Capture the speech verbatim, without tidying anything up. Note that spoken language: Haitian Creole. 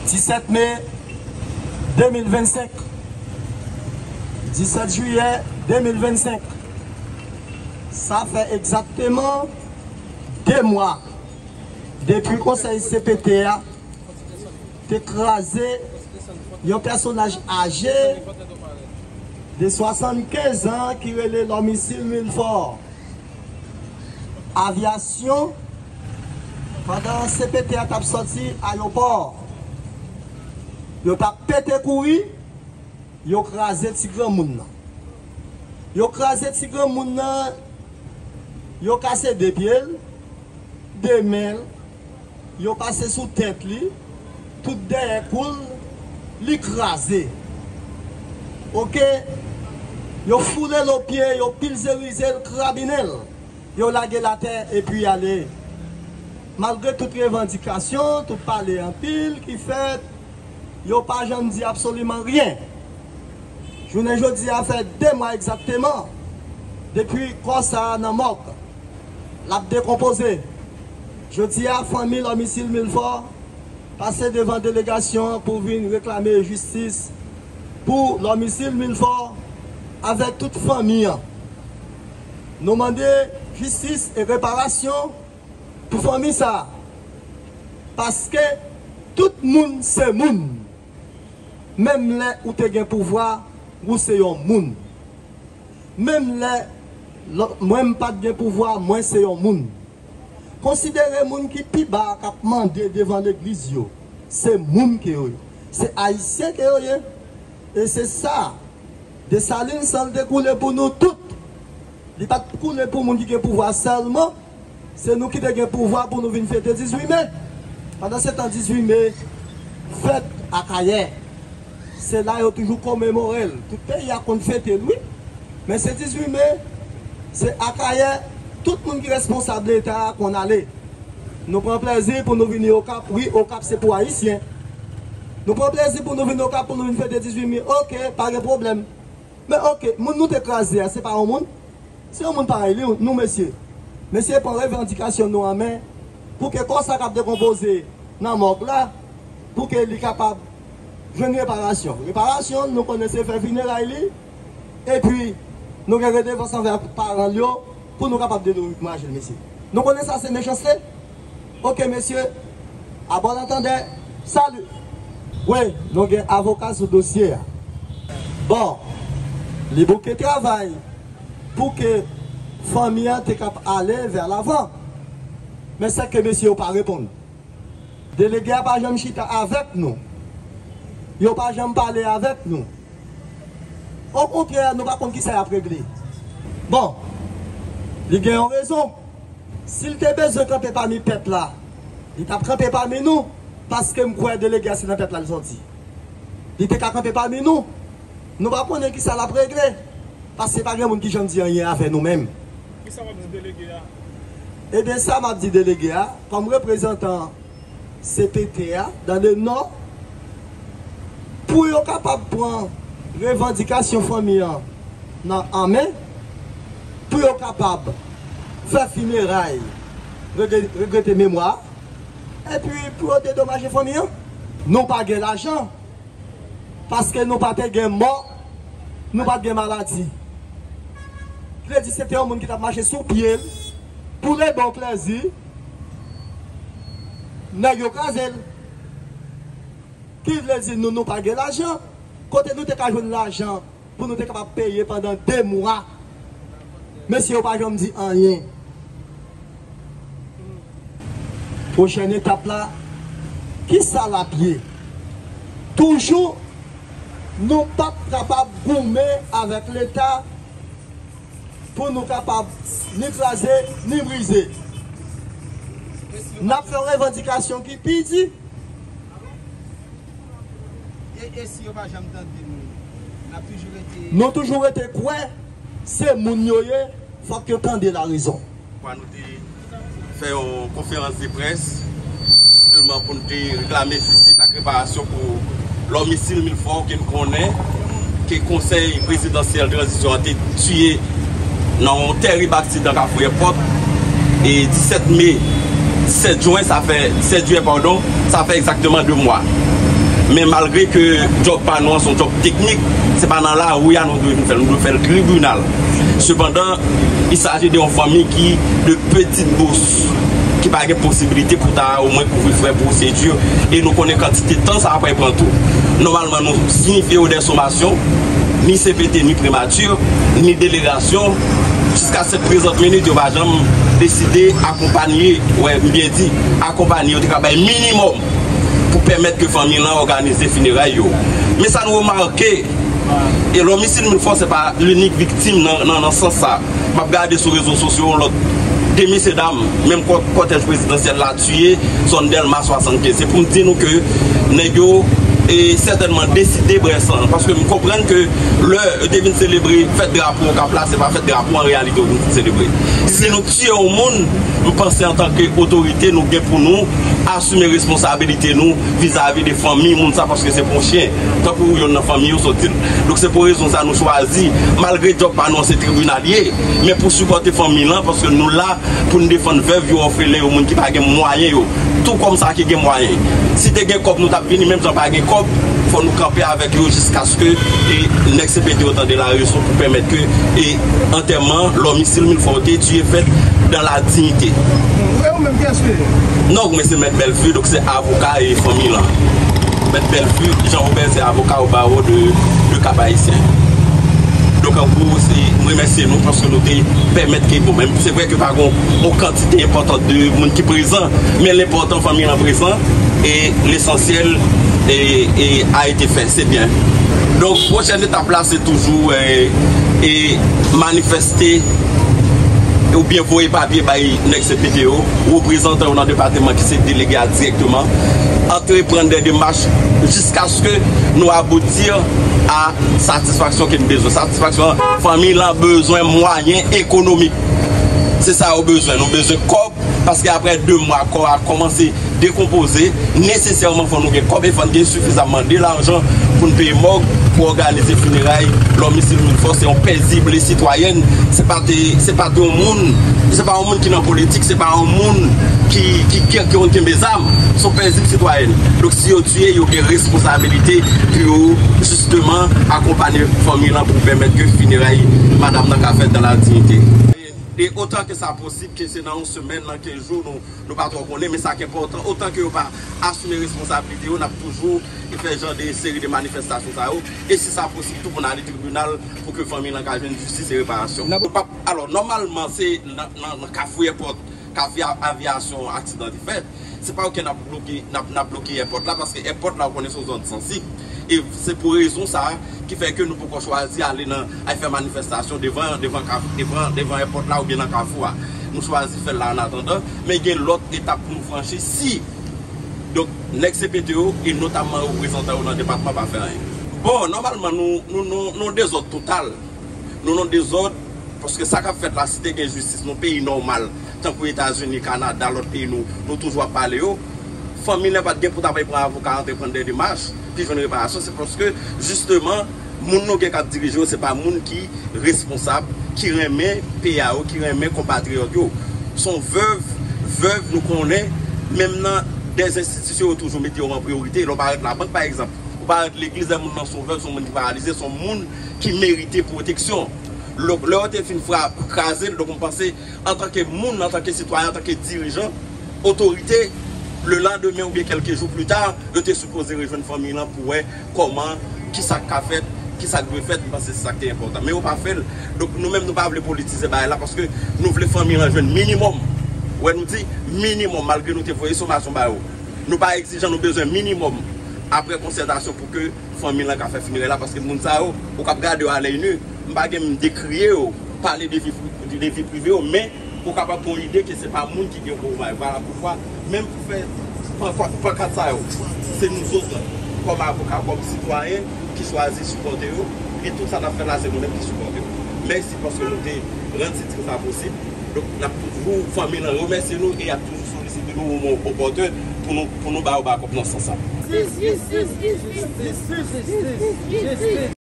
Disèt me de mil vennsenk. Disèt jiyè de mil vennsenk. Sa fè egzakteman de mwa depi Konsèy C P T a te kraze yon pèsonaj aje de swasannkenz an ki rele Lòmisil Milfò. Avyasyon, pandan C P T a t ap sòti ayewopò, yo t ap pete kouri, yo kraze ti granmoun nan. Yo kraze ti granmoun nan, yo kase de pye l, de men l, yo pase sou tèt li, tout dèyè kou l, li kraze. Oke, yo foule l o pye, yo pilzerize l, krabinen l, yo lage l atè epi ale. Malgre tout revandikasyon, tout pale anpil ki fèt, yo pa janm di absoliman ryen. Jounen jodi a fè de mwa egzakteman depi kò sa a nan mòg. L ap dekonpoze. Jodi a, fanmi Lòmisil Milfò pase devan delegasyon an pou vin reklame jistis pou Lòmisil Milfò avèk tout fanmi an. Nou mande jistis e reparasyon pou fanmi sa a. Paske tout moun se moun. Menm lè ou te gen pouvwa, ou se yon moun. Menm lè lò- mwen m pa t gen pouvwa, mwen se yon moun. Konsidere moun ki pi ba a k ap mande devan legliz yo. Se moun ke yo ye. Se ayisyen ke yo ye. E se sa. Desalin san l te koule pou nou tout. Li pa t koule pou moun ki gen pouvwa sèlman. Se nou ki te gen pouvwa pou nou vin fete dizuit me. Pandan se tan dizuit me fèt Akayè. Se la yo toujou komemore l. Tout peyi a konn fete l, wi. Men se dizuit me, se Akayè, tout moun ki responsab Leta a konn ale. Nou pran plezi pou nou vini Okap. Wi, Okap se pou Ayisyen. Nou pran plezi pou nou vini Okap pou nou vin fete dizuit me. Oke, pa gen pwoblèm. Men oke, moun nou te kraze a, se pa yon moun? Se yon moun parèy li, nou, mesye. Mesye pran revandikasyon nou an men, pou ke kò sa k ap dekonpoze nan mòg la, pou ke li kapab jwenn reparasyon. Reparasyon, nou konnen se fè fineray li, epi nou gen redevans anvè paran l yo, pou nou kapab dedomaje l, mesye. Nou konnen sa se mechanste? Oke, mesye. A bon antandè, sali. Wi, nou gen avoka sou dosye a. Bon, li bouke travay pou ke fanmi an te kap ale vè lavan. Men sèke mesye yo pa reponn. Delege a pa janm chita avèk nou. Yo pa janm pale avèk nou. Okontrè, nou pa konn kisa y ap regle. Bon, li gen yon rezon. Si l te bezwen kanpe pami pèp la, li t ap kanpe pami nou, paske m kwè delege a se nan pèp la l sòti. Li te ka kanpe pami nou. Nou pa konnen kisa l ap regle, paske pa gen moun ki janm di anyen avè nou menm. Kisa w ap di delege a? Ebyen, sa m ap di delege a, kòm reprezantan C P T a, dans le Nord, pou yo kapab pran revandikasyon fanmi an nan an men, pou yo kapab fè fineray, regre- regrete memwa, epi pou yo dedomaje fanmi an. Nou pa gen lajan, paske nou pa te gen mò, nou pa t gen maladi. Vle di se te yon moun ki t ap mache sou pye l, pou le bon plèzi, nèg yo kraze l. Ki vle di nou, nou pa gen lajan. Kote nou te ka jwenn lajan pou nou te kapab peye pandan de mwa? Mesye yo pa janm di anyen. Pwochèn etap la, kisa l ap ye? Toujou, nou p ap kapab goumen avèk Leta pou nou kapab ni kraze, ni brize. N ap fè yon revandikasyon ki pi di. E, e si yo pa janm tande nou, n ap toujou rete. Nou toujou rete kwè se moun yo ye, fòk yo tande larezon. Kwa nou te fè yon konferans de près, jisteman pou n te reklame jistis ak reparasyon pou Lòmisil Milfò ke n konnen ke Konsèy Prezidansyèl Tranzisyon an te tiye nan yon tèrib aksidan Kafou Èpòt, e disèt me, disèt jen, sa fè, disèt jiyè, padon, sa fè egzakteman de mwa. Men malgre ke djòb pa nou an se yon djòb teknik, se pa nan lari a nou dwe vin fè l, nou dwe fè l tribinal. Sepandan, il s'agit de yon fanmi ki de petite bourse, ki pa gen posibilite pou ta omwen kouvri frè pwosedi, e nou konnen kantite tan sa ap pran tou. Nòmalman, nou siyifye yo dè somasyon, ni C P T, ni primati, ni delegasyon. Jiska sèt prezant minit, yo pa janm deside akonpanye, wè, m byen di, akonpanye, yo te ka bay minimòm pou pèmèt ke fanmi lan òganize fineray yo. Men sa nou remake, e Lòmisil Milfò se pa linik viktim nan, nan, nan sans sa. M ap gade sou rezo sosyo yon lòt de mesye dam, menm kò-, kòtèj prezidansyèl la tiye, zòn Dèlma swasannkenz. Se pou m di nou ke nèg yo, e, sètènman deside brè san, paske m konprann ke lè yo te vin selebre fèt drapo Okap la, se pa fèt drapo an reyalite yo vin selebre. Si nou tiye yon moun, m panse antanke otorite, nou gen pou nou asime responsabilite nou vizavi de fanmi moun sa, paske se pou yon chen, tankou youn nan fanmi yo soti l. Donk, se pou rezon sa nou chwazi, malgre djòb pa nou an se tribinal ye, men pou sipòte fanmi lan, paske nou la pou n defann vèv yo, òfelen yo, moun ki pa gen mwayen yo, tou kòm sa ki gen mwayen. Si te gen kòb, nou t ap vini, menm jan pa gen kòb, fò nou kanpe avèk yo jiskaske, e, nèg C P T yo tande lareson pou pèmèt ke, e, antèman Lòmisil Milfò te tiye fèt dans la dignité. E ou menm, kiyès ou ye? Non, mwen se Mèt Bèlfi, donk se avoka e fanmi lan. Mèt Bèlfi, Jean Robert, se avoka o bawo de, de Cap Haïtien. Donk, an gwo, se, m remèsye nou paske nou te pèmèt ke, bon, menm se vre ke pa gen yon kantite enpòtan de moun ki prezan, men lenpòtan fanmi lan prezan, e lesansyèl, e, e a été fait, c'est bien. Donk, pwochèn etap la, se toujou, e, e manifeste oubyen voye papye bay nèg C P T yo, reprezantan yo nan depatman ki se delege a dirèkteman, antreprann dè demach jiskaske nou abouti a satisfaksyon ke n bezwen. Satisfaksyon, fanmi lan bezwen mwayen ekonomik. Se sa yo bezwen. Nou bezwen kòb, paske apre de mwa, kò a kòmanse dekonpoze. Nesesèman, fò nou gen kòb e fò n gen sifizamman de lajan pou n peye mòg, pou òganize fineray Lòmisil Milfò. Se yon pezib sitwayèn. Se pa te, se pa te yon moun, se pa yon moun ki nan politik, se pa yon moun ki, ki, ki, ki konn kenbe zam. Se yon pezib sitwayèn. Donk, si yo tiye, yo gen responsabilite pou yo, jisteman, akonpanye fanmi lan pou pèmèt ke fineray madanm nan ka fèt dans la dignité. E otan ke sa posib, ke se nan yon semèn, nan kenz jou, nou, nou pa twò konnen, men sa k enpòtan, otan ke yo pa asime responsabilite yo, n ap toujou fè jan de seri de manifestasyon sa yo, e si sa posib tou pou n ale tribinal pou ke fanmi lan ka jwenn jistis e reparasyon. N ap, alò, nòmalman, se nan, nan, nan Kafou Èpòt, Kafou Avyasyon aksidan te fèt. Se pa ke n ap bloke, n ap, n ap bloke èpòt la, paske èpòt la, ou konnen, se yon zòn sansib. E se pou rezon sa a ki fè ke nou poko chwazi ale nan, al fè manifestasyon devan, devan, devan, devan èpòt la oubyen nan Kafou a. Nou chwazi fè l la an atandan, men gen lòt etap pou nou franchi si, donk, nèg C P T yo, e notamman reprezantan yo nan depatman pa fè anyen. Bon, nòmalman, nou, nou, nou, nou dezòd total. Nou nan dezòd, paske sa k ap fèt la, si te gen jistis nan peyi nòmal, tankou Etazini, Kanada, lòt peyi nou, nou toujou ap pale yo, fanmi lan pa t gen pou ta pral pran avoka, antreprann dè demach, pi jwenn reparasyon, se paske, jisteman, moun nou gen k ap dirije yo, se pa moun ki responsab, ki renmen peyi a yo, ki renmen konpatriyòt yo. Se yon vèv, vèv nou konnen, menm nan dè enstitisyon yo toujou mete yo an priyorite. Lè w parèt labank, pa egzanp, ou parèt legliz, lè moun nan se yon vèv, se yon moun ki paralize, se yon moun ki merite pwoteksyon. Lè, lè yo te fin fra-, kraze l, donk, m panse, antanke moun, antanke sitwayen, antanke dirijan, otorite, le landemen oubyen kèlke jou pli ta, yo te sipoze rejwenn fanmi lan pou wè kòman, kisa k ka fèt, kisa k dwe fèt, m panse se sa k te enpòtan. Men yo pa fè l. Donk, nou menm, nou pa vle politize bagay la, paske nou vle fanmi lan jwenn minimòm. Wè, nou di minimòm, malgre nou te voye somasyon ba yo. Nou pa egzijan, nou bezwen minimòm. Apre konsètasyon pou ke fanmi lan ka fè finerè la, paske moun sa yo, ou k ap gade yo a lèy ni, m pa gen m dekriye yo, pale de vi, de vi prive yo, men ou kapab gen yon ide ke se pa moun ki gen gwo may. Vwala poukwa, menm pou fè pankat, pankat sa yo, se nou zòt, kòm avoka, kòm sitwayen ki chwazi sipòte yo, e tout sa n ap fè la, se nou menm ki sipòte yo. Mèsi paske nou te rann sitin sa posib. Donk, n ap toujou, fanmi lan remèsye nou e y ap toujou solisite nou o moman opòtè pou nou, pou nou ba yo bakòp nan sans sa. Jistis, jistis, jistis, jistis, jistis.